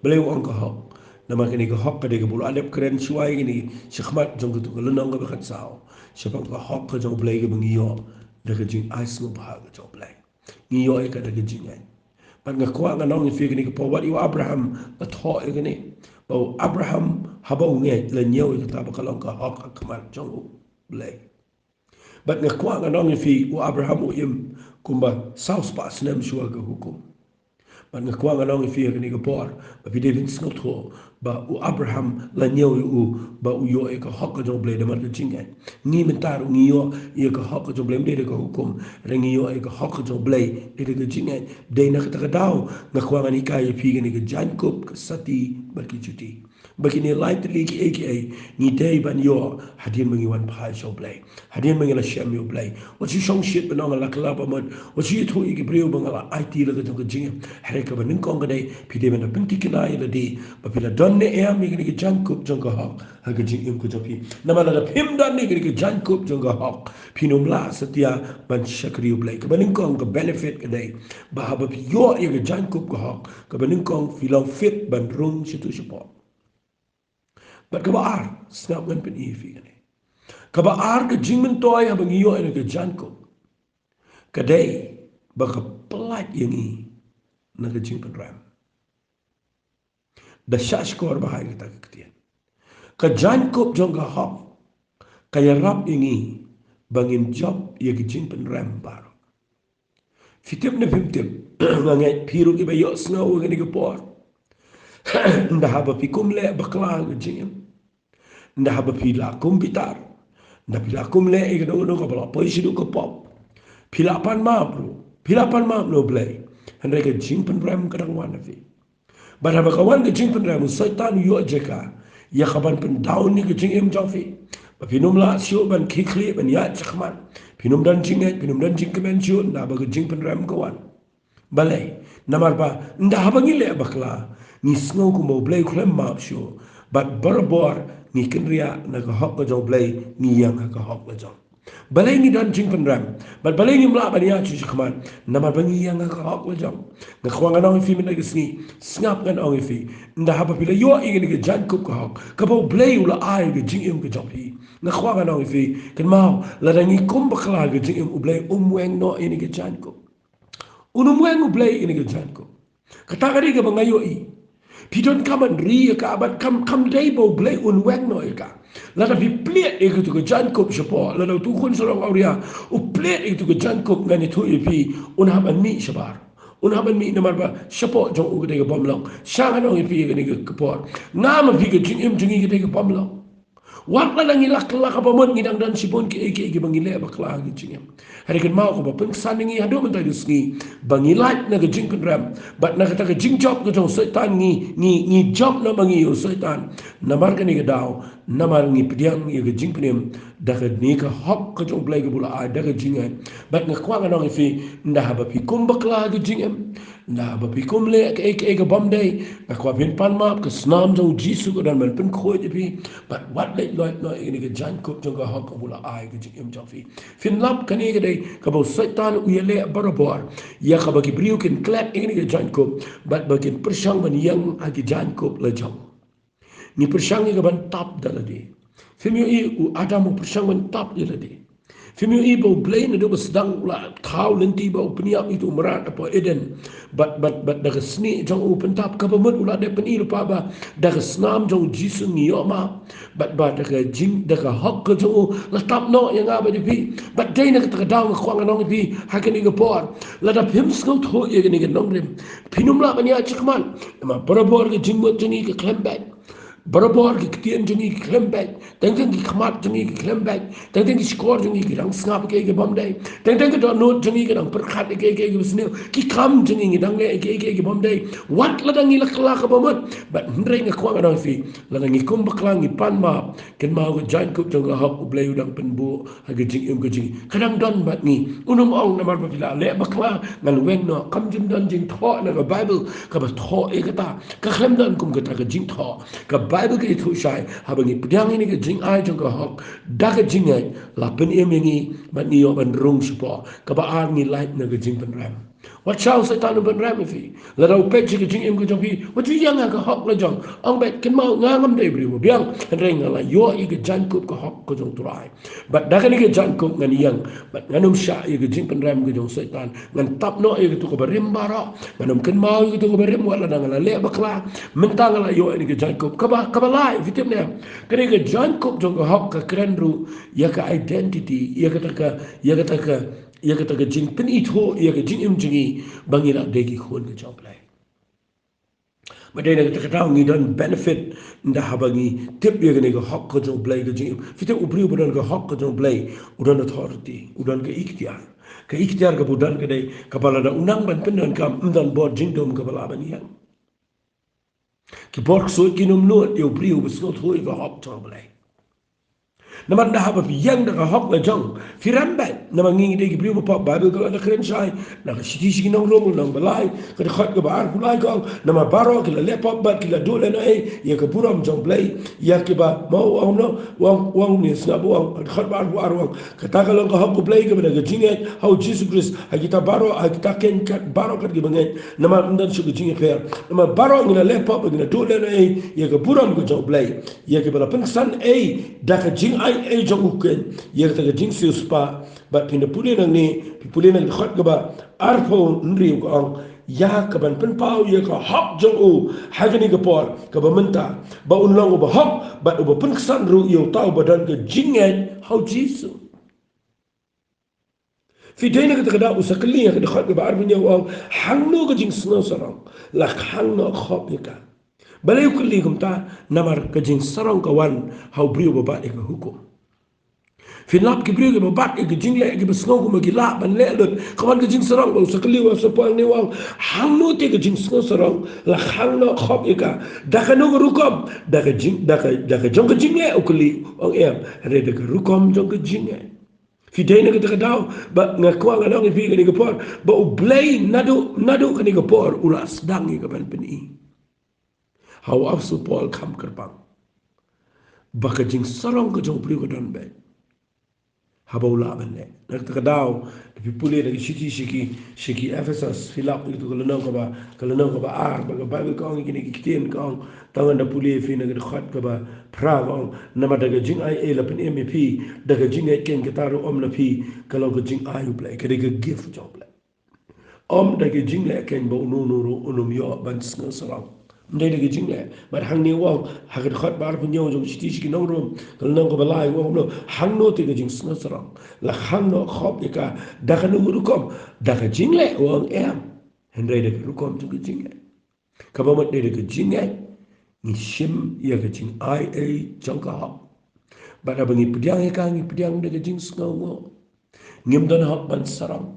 Balei u ong ka hok? Namar kane ka hok ka dei kaba u la dep kren shuwa ïa kane shakhmat jong katu ka lynnong kaba khatsaw, shaphang ka hok ka jong U Blei kaba ngi ïoh da ka jingai sngewbha ka jong U Blei. Ngi ïoh ïa ka da ka jingngeit. Bad nga kwah ngan ong ïa phi ha kane ka por, wat ïa u Abraham la thoh ïa kane, ba u Abraham haba u ngeit la ñiew ïa kata ba ka long ka hok ha khmat jong U Blei. Bad nga kwah ngan ong ïa phi, u Abraham u im kumba saw spah snem shuwa ka hukum. Bad nga kwah ngan ong ïa phi ha kane ka por, ba phi dei ban sngewthuh ba u Abraham la ñiew ïa u, ba u ïoh ïa ka hok ka jong U Blei da mar ka jingngeit. Ngi mynta ruh ngi ïoh ïa ka hok ka jong U Blei, ym dei da ka hukum, hynrei ngi ïoh ïa ka hok ka jong U Blei dei da ka jingngeit. Dei na kata ka daw nga kwah ngan hikai ïa phi kane ka jaiñkup, ka sati bad ka juti. Ba kine lai tylli kiei kiei ngi dei ban ïoh hadien ba ngi wan phai sha U Blei, hadien ba ngi la shem ïa U Blei. Wat shu shongshit ban ong nga la kylla ba mut, wat shu ïathuh ïa ki briew ba nga la aiti la ka jong ka jingim. Hynrei kaba nyngkong ka dei phi dei ban da pynthikna ïa lade ba phi la don ne em ïa kane ka jaiñkup jong ka hok ha ka jingim ka jong phi. Namar lada phim don ne kane ka jaiñkup jong ka hok, phin ym lah satia ban shakri U Blei. Kaba nyngkong ka benefit ka dei ba haba phi ïoh ïa ka jaiñkup ka hok, kaba nyngkong phi long fit ban rung shatu shapoh. Bad kaba ar, sngap ngan pyni ïa phi kane. Kaba ar ka jingmyntoi haba ngi ïoh ïa ka jaiñkup, ka dei ba ka pyllait ïa ngi na ka jingpynrem. Da shah shkor ba ha ïa kata ka ktien. Ka jaiñkup jong ka hok ka ïarap ïa ngi ba ngin jop ïa ka jingpynrem baroh. Phi tip ne phim tip, nga ngeit phi ruh kiba ïohsngew ha kane ka por. Ynda haba phi kum leh bakla ha ka jingim, ynda haba phi la kum bitar, ynda phi la kum leh ïa kano kano kaba la poi shaduh ka pop, phi la pan map ruh, phi la pan map na U Blei, hynrei ka jingpynrem ka dang wan ha phi. Bad haba ka wan ka jingpynrem, u Soitan u ïoh jaka ïa kaban pyndown ïa ka jingim jong phi. Ba phin ym lah shuh ban khie khlieh ban ïaid shakhmat, phin ym don jingngeit, phin ym don jingkmen shuh, ynda ba ka jingpynrem ka wan. Balei? Namar ba ynda haba ngi leh bakla, ngi sngew kumba U Blei u khlem map shuh. Bad barabor ngi kynriah na ka hok ka jong U Blei, ngi ïeng ha ka hok la jong. Balei ngi don jingpynrem? Bad balei ngim lah ban ïaid shuh shakhmat? Namar ba ngi ïeng ha ka hok la jong. Nga kwah ngan ong ïa phi mynta ka sngi, sngap ngan ong ïa phi. Ynda haba phi la ïoh ïa kane ka jaiñkup ka hok kaba U Blei u la ai ha ka jingim ka jong phi, nga kwah ngan ong ïa phi, kynmaw, lada ngi kum bakla ha ka jingim, U Blei um weng noh ïa kane ka jaiñkup. Un ym weng U Blei ïa kane ka jaiñkup. Kata ka dei kaba nga ïohi. Phi donkam ban ri ïa ka, bad kam, kam dei ba U Blei un weng noh ïa ka. Lada phi plie ïa katu ka jaiñkup shapoh, lada utu u khun sarong awria u plie ïa katu ka jaiñkup, ngan ïathuh ïa phi, un hap ban mih shabar. Un hap ban mih namar ba shapoh jong u ka dei ka bym long. Sha ngan ong ïa phi ïa kane ka por, nga ma phi ka jingim jong ngi ka dei ka bym long. Wat lada ngi la kylla kaba mut, ngi dang don shibun kiei kiei kiba ngi leh bakla ha ka jingim. Hynrei kynmaw, kaba pynksan ïa ngi haduh mynta ka sngi, ba ngi lait na ka jingpynrem bad na kata ka jingjop ka jong u Soitan, ngi, ngi, ngi jop na ma ngi ïa u Soitan. Namar kane ka daw, namar ngi pdiang ïa ka jingpynim da kane ka hok ka jong U Blei kaba u la ai da ka jingngeit. Bad nga kwah ngan ong ïa phi, ynda haba phi kum bakla ha ka jingim, ynda haba phi kum leh kaei kaei ka bym dei, nga kwah phin pan map, ka snam jong U Jisu ka don ban pynkhuid ïa phi. Bad wat leit loit noh ïa kane ka jaiñkup jong ka hok kaba u la ai ha ka jingim jong phi. Phin lap, kane ka dei kaba u Soitan u ïaleh barabor, ïa kaba ki briew kin klet ïa kane ka jaiñkup bad ba kin pyrshang ban ïeng ha ki jaiñkup la jong. Ngi pyrshang ïa ka ban tap da lade. Phim ïohi, u Adam u pyrshang ban tap ïa lade. Phim ïohi ba U Blei naduh ba sdang u la thaw lynti ba u pynïap ïa utu u mrad hapoh Eden. Bad, bad, bad da ka snieh jong u pyntap, kaba mut u la dep pyni lypa ba da ka snam jong U Jisu ngi ïoh map. Bad ba da ka jing, da ka hok ka jong u la tap noh ïa nga bad ïa phi. Bad dei na kata ka daw nga kwah ngan ong ïa phi ha kane ka por, lada phim sngewthuh ïa kane ka nongrim, phin ym lah ban ïaid shakhmat. Namar barabor ka jingmut jong ngi ka khlem beit. Barabor ki ktien jong ngi ki khlem beit. Teng teng ki khmat jong ngi ki khlem beit. Teng teng ki shkor jong ngi ki dang sngap ïa kiei kiei ki bym dei. Teng teng ka dohnud jong ngi ka dang pyrkhat ïa kiei kiei kiba sniew. Ki kam jong ngi ngi dang leh ïa kiei kiei ki bym dei. Wat lada ngi la kylla kaba mut. Bad hynrei nga kwah ngan ong ïa phi, lada ngi kum bakla, ngi pan map, kynmaw, ka jaiñkup jong ka hok U Blei u dang pynbuh ha ka jingim ka jong ngi. Ka dang don bad ngi. Un ym ong namar ba phi la leh bakla ngan weng noh. Kam ju don jingthoh na ka Baibl kaba thoh ïa kata. Ka khlem don kum kata ka jingthoh. Ka Baibl ka ïathuh shai, haba ngi pdiang ïa kane ka jingai jong ka hok da ka jingngeit, la pynim ïa ngi bad ngi ïoh ban rung shapoh. Kaba ar, ngi lait na ka jingpynrem. Wat sha u Soitan un pynrem ïa phi. Lada u peit sha ka jingim ka jong phi, wat ju ïeng ha ka hok la jong. Ong beit, kynmaw, nga ngam dei briew ba biang, hynrei nga la ïoh ïa ka jaiñkup ka hok ka jong U Trai. Bad da kane ka jaiñkup ngan ïeng, bad ngan ym shah ïa ka jingpynrem ka jong u Soitan. Ngan tap noh ïa katu kaba rim baroh. Ngan ym kynmaw ïa katu kaba rim, wat lada nga la leh bakla. Mynta nga la ïoh ïa kane ka jaiñkup. Kaba, kaba lai, phi tip ne em? Kane ka jaiñkup jong ka hok ka kren ruh ïa ka identity, ïa kata ka, ïa kata ka, ïa kata ka jingpynithuh ïa ka jingim jong ngi ba ngi la dei ki khun ka jong U Blei. Ba dei na kata ka daw ngi don benefit ynda haba ngi tip ïa kane ka hok ka jong U Blei ka jingim. Phi tip, u briew ba don ka hok ka jong U Blei u don authority, u don ka iktiar. Ka iktiar kaba u don ka dei kaba lada u nang ban pyndonkam, ym don bor jingdum kaba lah ban ïeng. Ki bor ksuid kin ym nud ïa u briew ba sngewthuh ïa ka hok jong U Blei. Namar da haba phi ïeng da ka hok la jong, phi rem beit. Namar ngi ngi dei ki briew ba pop. Baibl ka la da kren shai na ka shithi sha ki nong Rom, lynnong ba lai, ka dkhot kaba arphew lai ka ong, namar baroh ki la leh pop bad ki la duh lehnohei ïa ka burom jong U Blei, ïa kiba, ma u ong kumno, u ong, u ong ne sngap, u ong, ka dkhot ba arphew ar u ong, kata ka long ka hok U Blei kaba da ka jingngeit ha U Jisu Khrist ha kita baroh, ha kita kat baroh kat kiba ngeit. Namar ym don shuh ka jingïapher. Namar baroh ngi la leh pop, ngi la duh lehnohei ïa ka burom ka jong U Blei, ïa kiba la pynksan ei da ka jingai ei jong u keiñ, ïa kata ka jingsiewspah. Bad phin da pule nangne, phi pule na ka dkhot kaba arphew hynriew ka ong, ïa kaban pynpaw ïa ka hok jong u ha kane ka por kaba mynta, ba un long uba hok bad uba pynksan ruh ïa uta uba don ka jingngeit ha U Jisu. Phi dei na kata ka daw u sa kylli ha ka dkhot kaba arphew hynñiew u ong, hangno ka jingsngewsarong la khang noh khop ïa ka. Balei u kylli kumta? Namar ka jingsarong ka wan ha u briew ba bat ïa ka hukum. Phin lap ki briew kiba bat ïa ka jingleh, kiba sngew kumba ki lah ban leh lut, ka wan ka jingsarong. Ba u sa kylli, u sa poi hangne u ong, hangno te ka jingsngewsarong la khang noh khop ïa ka. Da kano ka rukom? Da ka jing, da ka, da ka jong ka jingleh, u kylli, u ong em. Hynrei da ka rukom jong ka jingngeit. Phi dei na kata ka daw ba nga kwah ngan ong ïa phi kane ka por, ba U Blei naduh, naduh kane ka por u la sdang ïa ka ban pyni. Ha u Apostol Paul kham kyrpang ba ka jingsarong ka jong u briew ka don beit haba u lah ban leh. Na kata ka daw, da phi pule na ki shithi sha ki, sha ki Ephesus, phi lap ïa katu ka lynnong kaba, ka lynnong kaba ar, ba ka Baibl ka ong ïa kine ki ktien, ka ong, tang ngan da pule ïa phi na ka dkhot kaba phra ka ong, namar da ka jingai ei la pynim ïa phi, da ka jingngeit keiñ, kata ruh ym na phi, ka long ka jingai U Blei, ka dei ka gift jong U Blei. Ym da ka jingleh keiñ ba uno uno ruh un ym ïoh ban sngewsarong. Ym dei da ka jingleh. Bad hangne u ong, ha ka dkhot ba arphew hynñiew jong ka shithi sha ki nong Rom, ka lynnong kaba lai, u ong kumno, hangno te ka jingsngewsarong la khang noh khop ïa ka, da kano ka rukom? Da ka jingleh, u ong em. Hynrei da ka rukom jong ka jingngeit. Kaba mut dei da ka jingngeit ngi shim ïa ka jingai ei jong ka hok. Bad haba ngi pdiang ïa ka, ngi pdiang da ka jingsngewnguh. Ngim don hok ban sarong.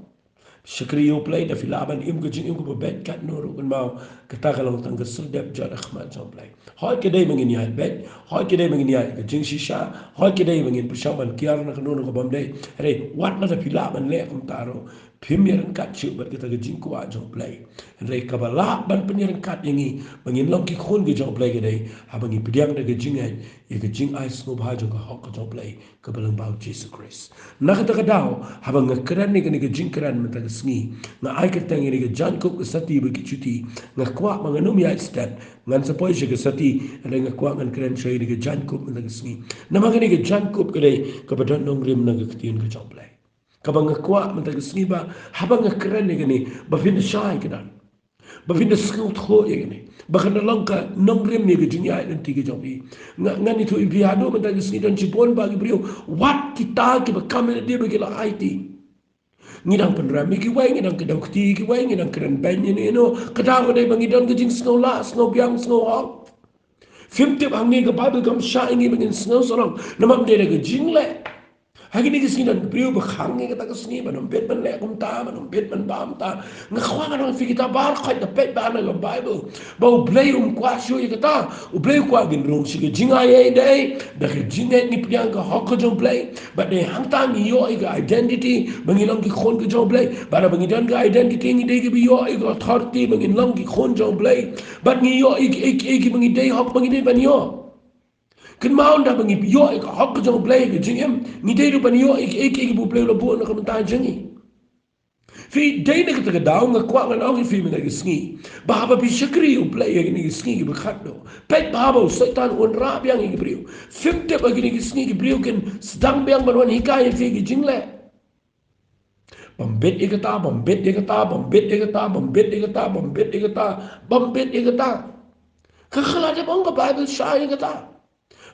Shakri ïa U Blei, da phi lah ban im ka jingim kaba beit katno ruh, kynmaw, kata ka long tang ka surdep jot ha khmat jong U Blei. Hooid ka dei ba ngin ïaid beit, hooid ka dei ba ngin ïaid ka jingshisha, hooid ka dei ba ngin pyrshang ban kiar na kano kano ka bym dei. Hynrei wat la da phi lah ban leh kumta ruh, phim ïaryngkat shuh bad kata ka jingkwah jong U Blei. Hynrei kaba lah ban pynïaryngkat ïa ngi ba ngin long ki khun ki jong U Blei ka dei haba ngi pdiang da ka jingngeit ïa ka jingai sngewbha jong ka hok ka jong U Blei, kaba lyngba U Jisu Khrist. Na kata ka daw, haba nga kren ïa kane ka jingkren mynta ka sngi, nga ai kyrteng ïa kane ka jaiñkup ka sati bad ki juti. Nga kwah ba ngan ym ïaid stet, ngan sa poi sha ka sati, hynrei nga kwah ngan kren shuwa ïa kane ka jaiñkup mynta ka sngi. Namar kane ka jaiñkup ka dei kaba don nongrim na ka ktien ka jong U Blei. Kaba nga kwah mynta ka sngi ba haba nga kren ïa kane, ba phin da shai ka don, ba phin da sngewthuh ïa kane, ba kan da long ka nongrim ïa ka jingïaid lynti ka jong phi. Nga, ngan ïathuh ïa phi haduh mynta ka sngi don shibun bha ki briew, wat kita kiba kam lynti ba ki la aiti. Ngi dang pynrem ïa kiwei, ngi dang kdew kti ïa kiwei, ngi dang kren beiñ ïano ïano. Ka daw ka dei ba ngi don ka jingsngewlah, sngewbiang, sngewhok. Phim tip, hangne ka Baibl kam shah ïa ngi ba ngin sngewsarong, namar ym dei da ka jingleh. Ha kine ki sngi don briew ba khang ïa kata ka sngi, ban ym bit ban leh kumta, ban ym bit ban bam ta. Nga kwah ngan ong ïa phi kita baroh khoit da peit bha na ka Baibl, ba U Blei um kwah shuh ïa kata. U Blei u kwah ngin rung sha ka jingai ei, dei da ka jingngeit ngi pdiang ka hok ka jong U Blei. Bad dei hangta ngi ïoh ïa ka identity ba ngi long ki khun ka jong U Blei. Bad haba ngi don ka identity ngi dei kiba ïoh ïa ka authority ba ngin long ki khun jong U Blei. Bad ngi ïoh ïa ki, ïa ki, ïa ki ba ngi dei hok ba ngi dei ban ïoh. Kynmaw, ynda ba ngi ïoh ïa ka hok ka jong U Blei, ka jingim, ngi dei ruh ban ïoh ïa ki, ïa ki, ïa ki ba U Blei u la buh na ka bynta jong ngi. Phi dei na kata ka daw nga kwah ngan ong ïa phi mynta ka sngi ba haba phi shakri ïa U Blei ïa kine ki sngi kiba khatduh, peit ba haba u Soitan un rah biang ïa ki briew. Phim tip, ha kine ki sngi ki briew kin sdang biang ban wan hikai ïa phi ki jingleh. Bam bit ïa kata, bam bit ïa kata, bam bit ïa kata, bam bit ïa kata, bam bit ïa kata, bam bit ïa kata. Ka khlad ïa ba ong ka Baibl shai ïa kata.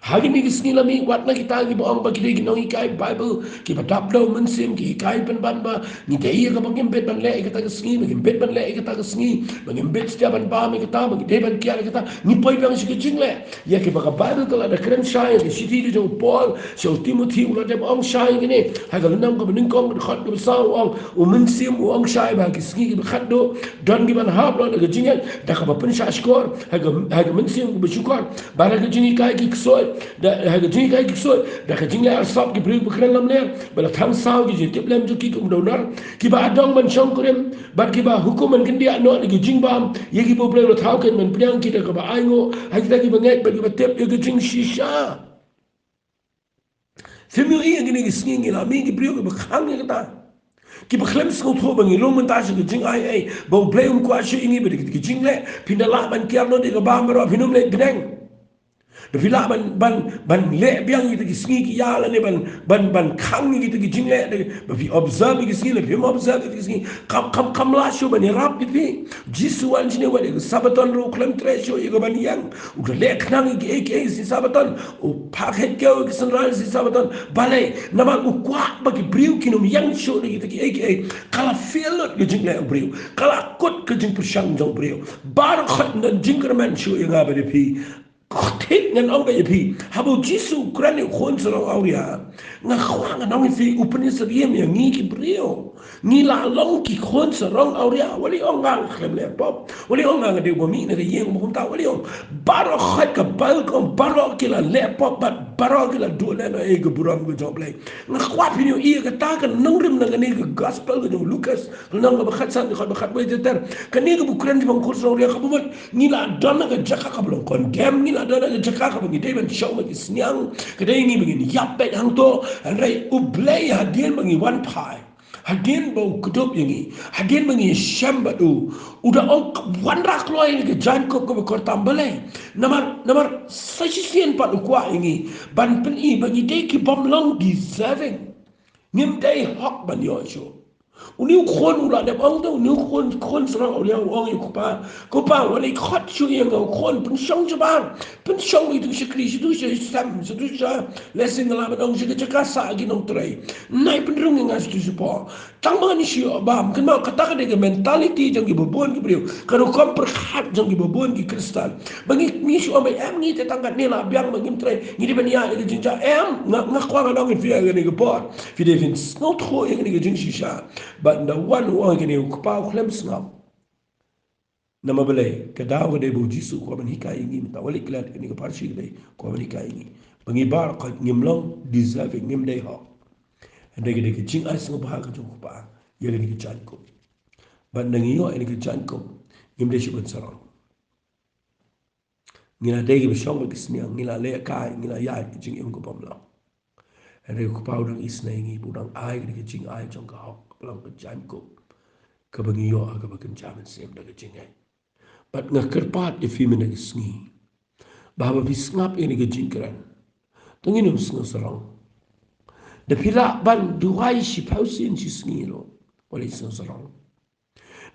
Ha kine ki sngi la mih, wat na kita kiba ong ba ki dei ki nonghikai Baibl, kiba dap da u Mynsiem, ki hikai pynban ba ngi dei ïa kaba ngim bit ban leh ïa kata ka sngi, ba ngim bit ban leh ïa kata ka sngi, ba ngim bit stia ban bam ïa kata, ba ngi dei ban kiar ïa kata, ngi poi biang sha ka jingleh. Ïa kiba ka Baibl ka la da kren shai, ïa ka shithi ka jong u Paul sha u Timothi u la dep ong shai ïa kine. Ha ka lynnong kaba nyngkong, ka dkhot kaba saw u ong, u Mynsiem u ong shai ba ha ki sngi kiba khatduh don kiban hap noh na ka jingngeit da kaba pynshah shkor ha ka, ha ka mynsiem kaba shukor, bad ha ka jinghikai ki ksoh da ha ka jinghikai ki ksuid, da ka jingleh arsap ki briew ba kren lamler, ba la thang saw ki jingtip lem jong ki kum u dewnar, kiba adong ban shongkurim bad kiba hukum ban kyndiah noh na ki jingbam ïa kiba U Blei u la thaw khein ban pdiang ki da kaba ainguh ha kita kiba ngeit bad kiba tip ïa ka jingshisha. Phim ïohi ïa kine ki sngi ngi la mih ki briew kiba khang ïa kata, kiba khlem sngewthuh ba ngi long mynta sha ka jingai ei, ba U Blei um kwah shuh ïa ngi, ba da ki jingleh phin da lah ban kiar noh da ka bam baroh, phin ym leit bneng. Da phi lah ban, ban, ban leh biang ïa kita ki sngi ki ïa lane ban, ban, ban khang ïa kita ki jingleh, da ba phi observe ïa ki sngi lane phim observe ïa ki sngi, kam, kam, kam lah shuh ban ïarap ïa phi. Jisu wan shane wat ïa ka Sabaton ruh u khlem treh shuh ïa ka ban ïeng. U da leh khnang ïa kiei kiei shi Sabaton. U phah kheit kew ïa ki synran shi Sabaton. Balei? Namar u kwah ba ki briew kin ym ïeng shuh na kita kiei kiei. Ka la fail lut ka jingleh u briew. Ka la kut ka jingpyrshang jong u briew. Baroh khoit ngan jingkyrmen shuh ïa nga bad ïa phi. Thik ngan ong beit ïa phi, haba u Jisu u kren ïa u khun sarong awria, nga kwah ngan ong ïa phi, u pynïasyriem ïa ngi ki briew. Ngi la long ki khun sarong awria. Wat lei ong nga khlem leh pop, wat lei ong nga dei ba mih na ka ïing ba kumta, wat lei ong. Baroh khoit ka Baibl ka ong baroh ki la leh pop bad baroh ki la duh lehnoh ïa ka burom ka jong U Blei. Nga kwah phin ïohi ïa kata ka nongrim na kane ka gospel ka jong u Lukas, lynnong kaba khatsan, dkhot ba khatwei ter ter. Kane kaba u kren shaphang u khun sarong awria, kaba mut ngi la don ha ka jaka kaba long condemn, ngi la don ha ka jaka kaba ngi dei ban shong bad ki sniang, ka dei ïa ngi ba ngin ïap beit hangto. Hynrei U Blei hadien ba ngi wan phai, hadien ba u kdup ïa ngi, hadien ba ngi shem bad u, u da ong, wanrah kloi ïa ka jaiñkup kaba kordor tam. Balei? Namar, namar sa shisien pat u kwah ïa ngi ban pyni ba ngi dei ki bym long deserving. Ngim dei hok ban ïoh shuh. Une u khun u la dep ong te, une u khun, khun sarong awria u ong ïa u kpa, kpa, wat lei khot shuh ïa nga u khun, pynshong shabar, pynshong ïa itu shakri, shatu sha sem, shatu sha lessing, nga lah ban ong sha ka jaka sah ki nongtrei. Nai pynrung ïa nga shatu shapoh. Tang ba ngan ïoh bam. Kynmaw, kata ka dei ka mentality jong kiba bun ki briew, ka rukom pyrkhat jong kiba bun ki Khristan. Ba ngi, ngi shu ong ba em, ngi te tang katne la biang ba ngim trei, ngi dei ban ïaid ïa ka jingjia. Em, nga, nga kwah ngan ong ïa phi ha kane ka por, phi dei phin sngewthuh ïa kane ka jingshisha. Bad ynda wan u ong ïa kane u kpa u khlem sngap. Namar balei? Ka daw ka dei ba u Jisu u kwah ban hikai ïa ngi mynta. Wat lei klet, kane ka pharshi ka dei u kwah ban hikai ïa ngi ba ngi baroh khoit ngim long deserving, ngim dei hok. Hynrei ka dei ka jingai sngewbha ka jong u kpa ïa kane ka jaiñkup. Bad ynda ngi ïoh ïa kane ka jaiñkup, ngim dei shuh ban sarong. Ngi la dei kiba shong bad ki sniang, ngi la lehkai, ngi la ïaid ka jingim ka bym long. Hynrei u kpa u dang isnei ïa ngi, u dang ai kane ka jingai jong ka hok, kaba long ka jaiñkup, kaba ngi ïoh ha kaba kynja mynsiem da ka jingngeit. Bad nga kyrpad ïa phi mynta ka sngi ba haba phi sngap ïa kane ka jingkren, to ngin ym sngewsarong. Da phi lah ban duwai shiphew sien shi sngi ruh, wat lei sngewsarong.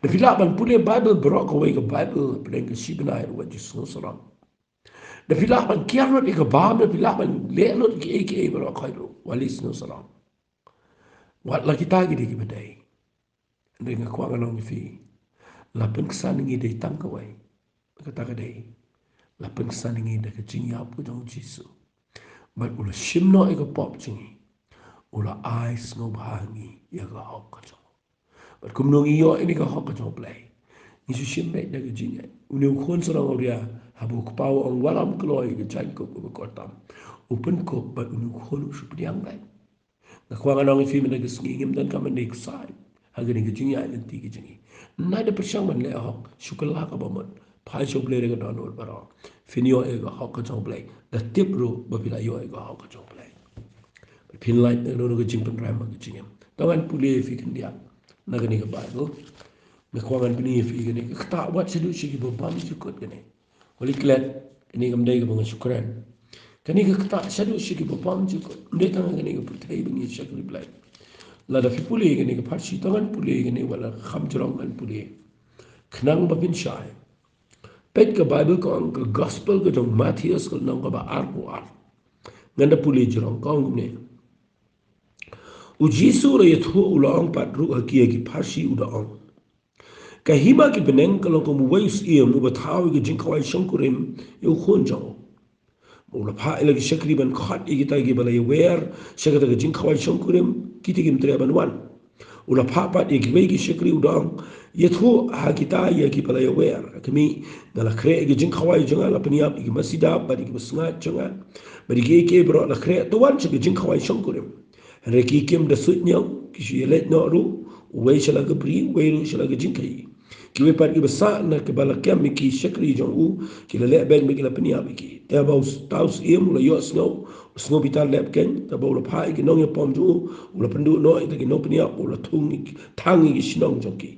Da phi lah ban pule Baibl baroh kawei ka Baibl hapdeng ka shi bnai ruh, wat ju sngewsarong. Da phi lah ban kiar lut ïa ka bam, da phi lah ban leh lut kiei kiei baroh khoit ruh, wat lei sngewsarong. Wat la kita ki dei kiba dei. Hynrei nga kwah ngan ong ïa phi, la pynksan ïa ngi dei tang kawei. Kata ka dei, la pynksan ïa ngi da ka jingïap ka jong u Jisu. Bad u la shim noh ïa ka pop jong ngi. U la ai sngewbha ïa ngi ïa ka hok ka jong u. Bad kumno ngi ïoh ïa kane ka hok ka jong U Blei? Ngi shu shim beit da ka jingngeit. Une u khun sarong awria, haba u kpa u ong wallam kloi ïa ka jaiñkup kaba kordor tam, u pynkup bad une u khun u shu pdiang beit. Nga kwah ngan ong ïa phi mynta ka sngi, ngim donkam ban dei ksai ha kane ka jingïaid lynti ka jong ngi. Nai da pyrshang ban leh hok, shu kylla kaba mut, phai sha U Blei da ka dohnud baroh, phin ïoh ïa ka hok ka jong U Blei. Da tip ruh ba phi la ïoh ïa ka hok ka jong U Blei. Phin lait na kano kano ka jingpynrem ha ka jingim. To ngan pule ïa phi khyndiat na kane ka Baibl. Nga kwah ngan pyni ïa phi kane ka ktah, wat shaduh sha kiba bam jukut kane. Wat lei klet, kane kam dei kaba nga shu kren. Kane ka ktah, shaduh sha kiba bam jukut. Ym dei tang kane ka pyrthei ba ngi shakri Blei. Lada phi pule kane ka pharshi, to ngan pule kane, wat la kham jrong ngan pule, khnang ba phin shai. Peit, ka Baibl ka ong, ka Gospel ka jong u Mathaios, ka lynnong kaba arphew ar. Ngan da pule jrong, ka ong kumne: U Jisu u la ïathuh, u la ong pat ruh ha ki, ha ki pharshi, u da ong: Ka hima ki bneng ka long kum uwei u syiem uba thaw ïa ka jingkhawai shongkurim ïa u khun jong u. U la phah ïa la ki shakri ban khot ïa kita kiba la ïawer sha kata ka jingkhawai shongkurim, kita kim treh ban wan. U la phah pat ïa kiwei ki shakri u da ong, ïathuh ha kita ïa kiba la ïawer. Kmie, nga la khreh ïa ki jingkhawai jong nga, la pynïap ïa ki masi dap bad ïa kiba sngaid jong nga bad ïa kiei kiei baroh la khreh, to wan sha ka jingkhawai shongkurim. Hynrei ki kim da suidñiew, ki shu ïaleit noh ruh, uwei sha la ka bri, uwei ruh sha la ka jingkhaïi. Kiwei pat kiba sah na kaba la kem ïa ki shakri jong u, ki la leh beiñ bad ki la pynïap ïa ki. Te haba uta u syiem u la ïohsngew, u sngewbitar lep keiñ, te haba u la phah ïa ki nongïapom jong u, u la pynduh noh ïa kita ki nongpynïap, u la thung, thang ïa ki shnong jong ki.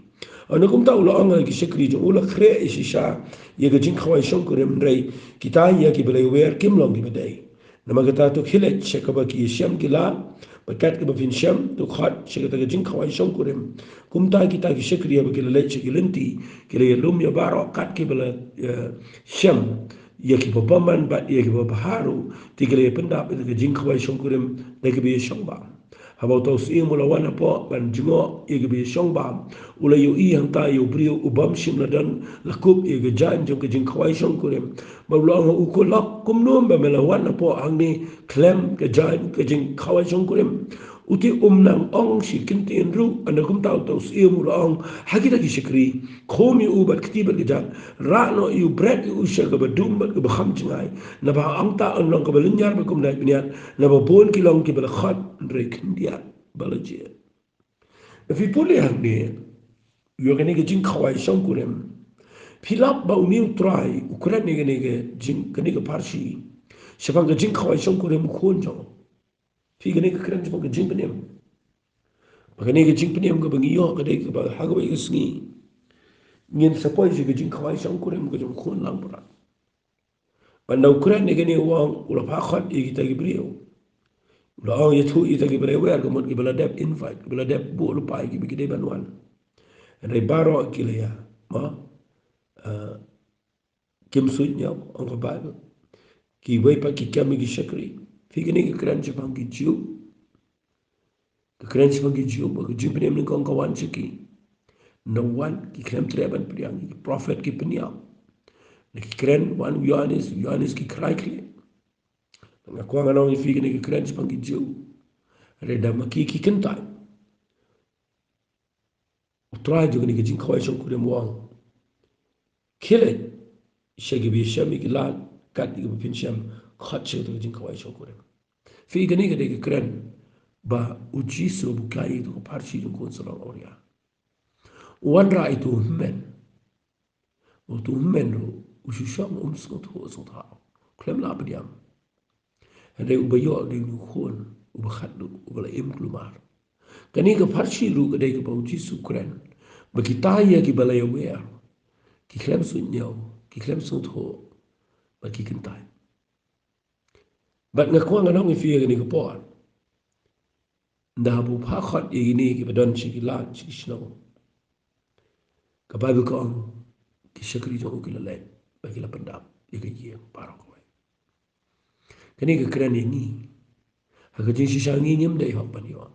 Hynda kumta u la ong ha ki shakri jong u, la khreh shisha ïa ka jingkhawai shongkurim, hynrei kita ïa kiba la ïawer kim long kiba dei. Namar kata to khie leit sha kaba ki ïashem ki lad, bad kat kaba phin shem, to khot sha kata ka jingkhawai shongkurim. Kumta kita ki shakri haba ki la leit sha ki lynti, ki la ïalum ïa baroh kat kiba la, eh, shem, ïa kiba bymman bad ïa kiba bha ruh, te ki la ïapyndap ïa ka jingkhawai shongkurim da kaba ïashong bam. Haba uta u syiem u la wan hapoh ban jngoh ïa kaba ïashong bam, u la ïohi hangta ïa u briew u bym shym la don, la kup ïa ka jaiñ jong ka jingkhawai shongkurim. Bad u la ong ha u, ko lok, kumno ba me la wan hapoh hangne khlem ka jaiñ ka jingkhawai shongkurim? U te um nang ong shi kyntien ruh. Hynda kumta uta u syiem u la ong ha kita ki shakri, khum ïa u bad kti bad kjat, rah noh ïa u, bret ïa u sha kaba dum bad kaba kham jngai. Naba hangta yn long kaba lynñiar bad kumne bniat, naba bun ki long kiba la khot, hynrei khyndiat ba la jied. Phi pule hangne ïa kane ka jingkhawai shongkurim, phi lap ba une u Trai u kren ïa kane ka jing, kane ka pharshi shaphang ka jingkhawai shongkurim u khun jong u. Phi, kane ka kren shaphang ka jingpynim. Ba kane ka jingpynim kaba ngi ïoh ka dei kaba ha kawei ka sngi ngin sa poi sha ka jingkhawai shongkurim ka jong u khun langbrot. Bad hynda u kren ïa kane u ong, u la phah khot ïa kita ki briew. U la ong ïathuh ïa kita kiba la ïawer, ka mut kiba la dep invite, kiba la dep buh lypa ïa ki ba ki dei ban wan. Hynrei baroh ki la ïa, ma, eh, kim suidñiew, ong ka Baibl. Kiwei pat ki kem ïa ki shakri. Phi, kane ka kren shaphang ki Jiw. Ka kren shaphang ki Jiw, ba ka jingpynim nyngkong ka wan sha ki. Hynda wan, ki khlem treh ban pdiang, ki prophet ki pynïap. Hynda ki kren, wan u Ïoannis, u Ïoannis ki khrai khlieh. Nga kwah ngan ong ïa phi, kane ka kren shaphang ki Jiw. Hynrei da ma ki ki kyntait, u Trai jong kane ka jingkhawai shongkurim u ong, khie leit sha kiba ïashem ïa ki lad, kat ïa kiba phin shem, khot sha kata ka jingkhawai shongkurim. Phi, kane ka dei ka kren ba u Jisu u buh ïa uta u pharshi jong u khun sarong awria. U wanrah ïa uta u hynmen. Uta u hynmen ruh u shu shong um sngewthuh sngewthaw, khlem lah pdiang. Hynrei uba ïoh dei une u khun uba khatduh, uba la im kulmar. Kane ka pharshi ruh ka dei kaba u Jisu u kren ba kita ïa kiba la ïawer ki khlem suidñiew, ki khlem sngewthuh, bad ki kyntait. Bad nga kwah ngan ong ïa phi ha kane ka por, hynda haba u phah khot ïa kine kiba don sha ki lad, sha ki shnong, ka Baibl ka ong, ki shakri jong u ki la leit bad ki la pyndap ïa ka ïing baroh kawei. Kane ka kren ïa ngi. Ha ka jingshisha ngi ngim dei hok ban ïoh.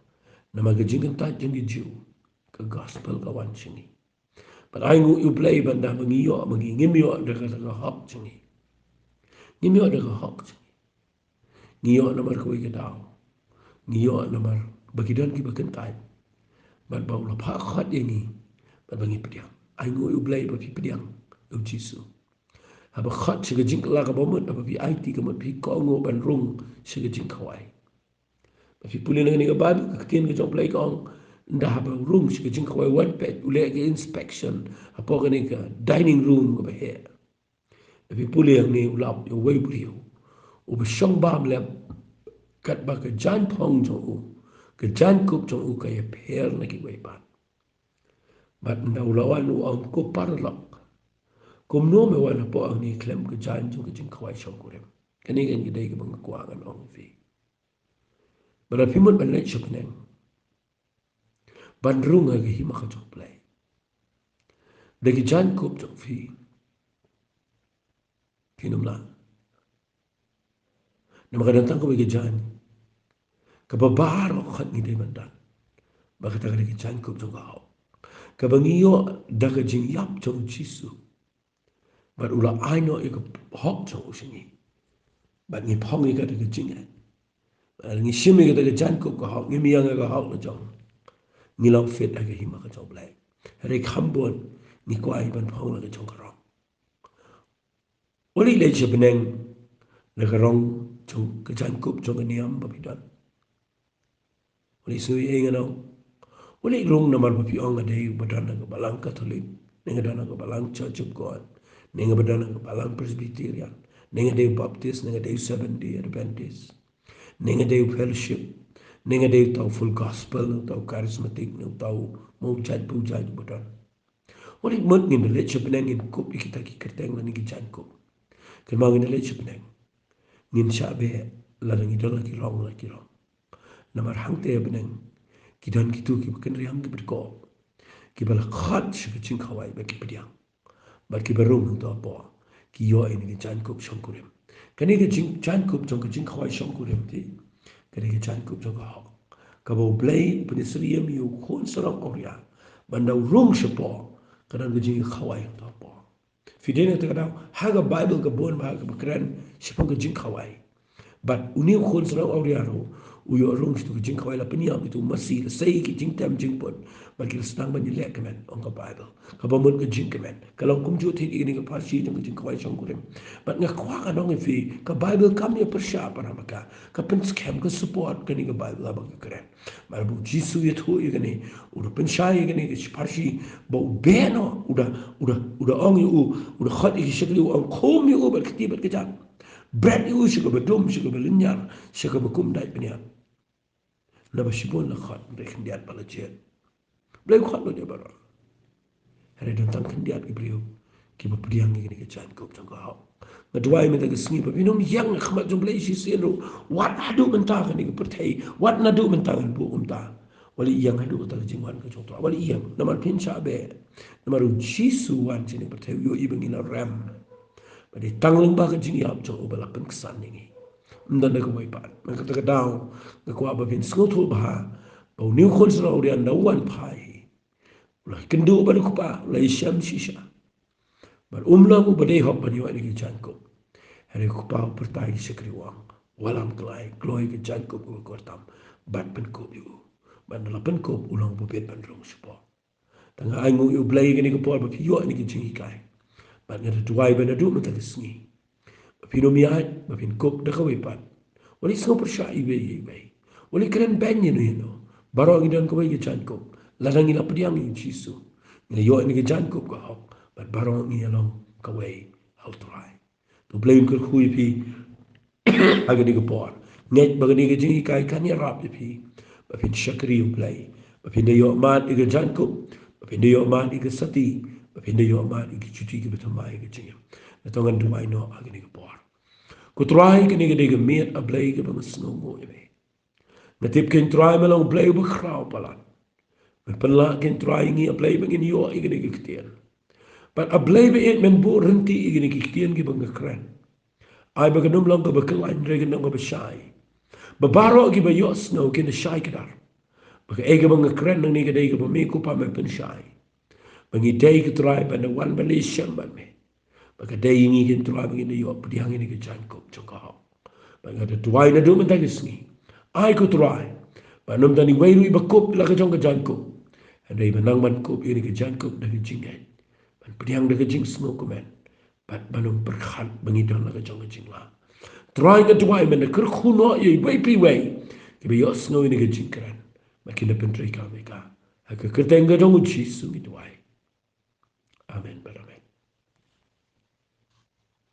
Namar ka jingkyntait jong ki Jiw, ka gospel ka wan sha ngi. Bad ainguh ïa U Blei ba hynda ba ngi ïoh, ba ngi ngim ïoh da ka, da ka hok jong ngi. Ngim ïoh da ka hok jong ngi. Ngi ïoh namar kawei ka daw. Ngi ïoh namar ba ki don kiba kyntait. Bad ba u la phah khot ïa ngi. Bad ba ngi pdiang. Ainguh ïa U Blei ba phi pdiang ïa u Jisu. Haba khot sha ka jingkylla kaba mut, haba phi aiti ka mut, phi kohnguh ban rung sha ka jingkhawai. Ba phi pule na kane ka Baibl, ka ktien ka jong U Blei ka ong, hynda haba u rung sha ka jingkhawai, wan peit, u leh ka inspection hapoh kane ka dining room kaba heh. Ba phi pule hangne u lap ïa uwei u briew uba shong bam lem, katba ka jaiñphong jong u, ka jaiñkup jong u ka ïapher na kiwei pat. Bad hynda u la wan u ong, ko paralok, kumno me wan hapoh hangne khlem ka jaiñ jong ka jingkhawai shongkurim? Kane kan ka dei kaba nga kwah ngan ong ïa phi. Bad lada phi mut ban leit sha bneng ban rung ha ka hima ka jong U Blei, da ki jaiñkup jong phi, phin ym lah. Namar ka don tang kawei ka jaiñ kaba baroh ngi dei ban don. Bad kata ka dei ka jaiñkup jong ka hok, kaba ngi ïoh da ka jingïap jong u Jisu. Bad u la ai noh ïa ka hok jong u sha ngi. Bad ngi phong ïa kata ka jingngeit. Bad ngi shim ïa kata ka jaiñkup ka hok, ngim ïeng ïa ka hok la jong. ngi long fit ha ka hima ka jong U Blei. Hynrei kham bun ngi kwah ban phong la ka jong ka rong. Uli leit sha bneng na ka rong jong ka jaiñkup jong ka niam ba phi don. Uli sngew ei ngan ong. Uli rung namar ba phi ong nga dei ba don ha ka balang Katholik, ne nga don ha ka balang Church of God, ne nga ba don ha ka balang Presbyterian, ne nga dei Baptist, ne nga dei Seventh Day Adventist, ne nga dei Fellowship, ne nga dei tau Full Gospel, ne tau Charismatic, ne tau mo jait bu jait ba don. Uli mut ngin da leit sha bneng ngin kup ïa kita ki kyrteng lane ki jaiñkup. Kynmaw ngin da leit sha bneng ngin shah beh lada ngi don la ki rong la ki rong. Namar hangta ha bneng ki don kito kiba kynriang kiba dkoh, kiba la khot sha ka jingkhawai bad ki pdiang, bad kiba rung hangto hapoh ki ïoh ïa kane ka jaiñkup shongkurim. Kane ka jing, jaiñkup jong ka jingkhawai shongkurim te, kane ka jaiñkup jong ka hok, kaba U Blei u pynsyriem ïa u khun sarong awria ban da u rung shapoh, ka don ka jingkhawai hangto hapoh. Phi dei na kata ka daw, ha ka Baibl ka bun bha kaba kren shaphang ka jingkhawai. Bad une u khun sarong awria ruh u ïoh rung sha kito ki jingkhawai, la pynïap ïa kito ki masi, la sei ki jingtem jingput, bad ki la sdang ban ïaleh kmen, ong ka Baibl. Kaba mut ka jingkmen ka long kumjuh thied ïa kane ka pharshi jong ka jingkhawai shongkurim. Bad nga kwah ngan ong ïa phi, ka Baibl kam ïa pyrshah para bangeit, ka pynskhem, ka support kane ka Baibl haba ka kren. Namar ba U Jisu u ïathuh ïa kane, u da pynshai ïa kane ka pharshi ba u beh noh, u da, u da, u da ong ïa u, u da khot ïa ki shakri, u ong, khum ïa u bad ka kti bad ka kjat. Bret ïa u sha kaba dum, sha kaba lynñiar, sha kaba kum dait bniat. Naba shibun la khot, hynrei khyndiat pat la jied. Balei u khot lut ïa baroh? Hynrei don tang khyndiat ki briew kiba pdiang ïa kane ka jaiñkup jong ka hok. Nga duwai mynta ka sngi ba phin ym ïeng ha khmat jong U Blei shisien ruh, wat haduh mynta kane ka pyrthei, wat naduh mynta ngan buh kumta. Wat leit ïeng haduh kata ka jingwan ka jong U Trai, wat leit ïeng, namar phin shah beh. Namar U Jisu u wan sha kane ka pyrthei, u ïohi ba ngi la rem. Ba dei tang lyngba ka jingïap jong u ba la pynksan ïa ngi. Ym don da kawei pat. Na kata ka daw nga kwah ba phin sngewthuh bha ba une u khun sarong awria ynda u wan phai, u la kynduh bad u kpa, u la ïashem shisha. Bad um long uba dei hok ban ïoh ïa kane ka jaiñkup. Hynrei u kpa u pyrta ïa ki shakri, u ong, wallam, kloi, kloi ïa ka jaiñkup kaba kyrtam, bad pynkup ïa u. Bad ynda la pynkup u long uba bit ban rung shapoh. Tang nga ainguh ïa U Blei kane ka por ba phi ïoh ïa kane ka jinghikai. Bad nga da duwai ba naduh mynta ka sngi ba phin ym ïaid, ba phin kup da kawei pat. Wat leit sngew pyrshah iwei ïa iwei. Wat leit kren beiñ ïano ïano. Baroh ngi don kawei ka jaiñkup. Lada ngi la pdiang ïa U Jisu, ngi la ïoh ïa kane ka jaiñkup ka hok. Bad baroh ngi ïalong kawei ha U Trai. To U Blei un kyrkhu ïa phi ha kane ka por. Ngeit ba kane ka jinghikai kan ïarap ïa phi ba phin shakri U Blei, ba phin da ïoh mad ïa ka jaiñkup, ba phin da ïoh mad ïa ka sati, ba phin da ïoh mad ïa ki juti kiba thymmai ha ka jingim. Nangta ngan duwai noh ha kane ka por. Ko Trai, kane ka dei ka miet, A Blei, kaba nga sngewnguh ïa me. Nga tip, ko Trai, me long U Blei uba khraw palat. Me pynlah, ko Trai, ïa ngi, A Blei, ba ngin ïoh ïa kane ka ktien. Bad A Blei ba ïeit, men buh rynti ïa kine ki ktien kiba nga kren. Ai ba kan ym long kaba kyllain, hynrei kan long kaba shai, ba baroh kiba ïohsngew kin da shai kdar ba kaei kaba nga kren nangne ka dei kaba me ko Pa me pynshai. Ba ngi dei, ko Trai, ban da wan ban leit shem bad me. Ba ka dei ïa ngi, ko Trai, ba ngin da ïoh pdiang ïa kane ka jaiñkup jong ka hok. Bad nga da duwai naduh mynta ka sngi, ai, ko Trai, ba ym don iwei ruh iba kup la ka jong ka jaiñkup, hynrei ba nang ban kup ïa kane ka jaiñkup da ka jingngeit, ban pdiang da ka jingsngew kmen, bad ban ym pyrkhat ba ngi don la ka jong ka jinglah. Trai, nga duwai men da kyrkhu noh ïa iwei pa iwei kiba ïohsngew ïa kane ka jingkren, ba kin da pyntreikam ïa ka. Ha ka kyrteng ka jong U Jisu ngi duwai. Amen bad amen.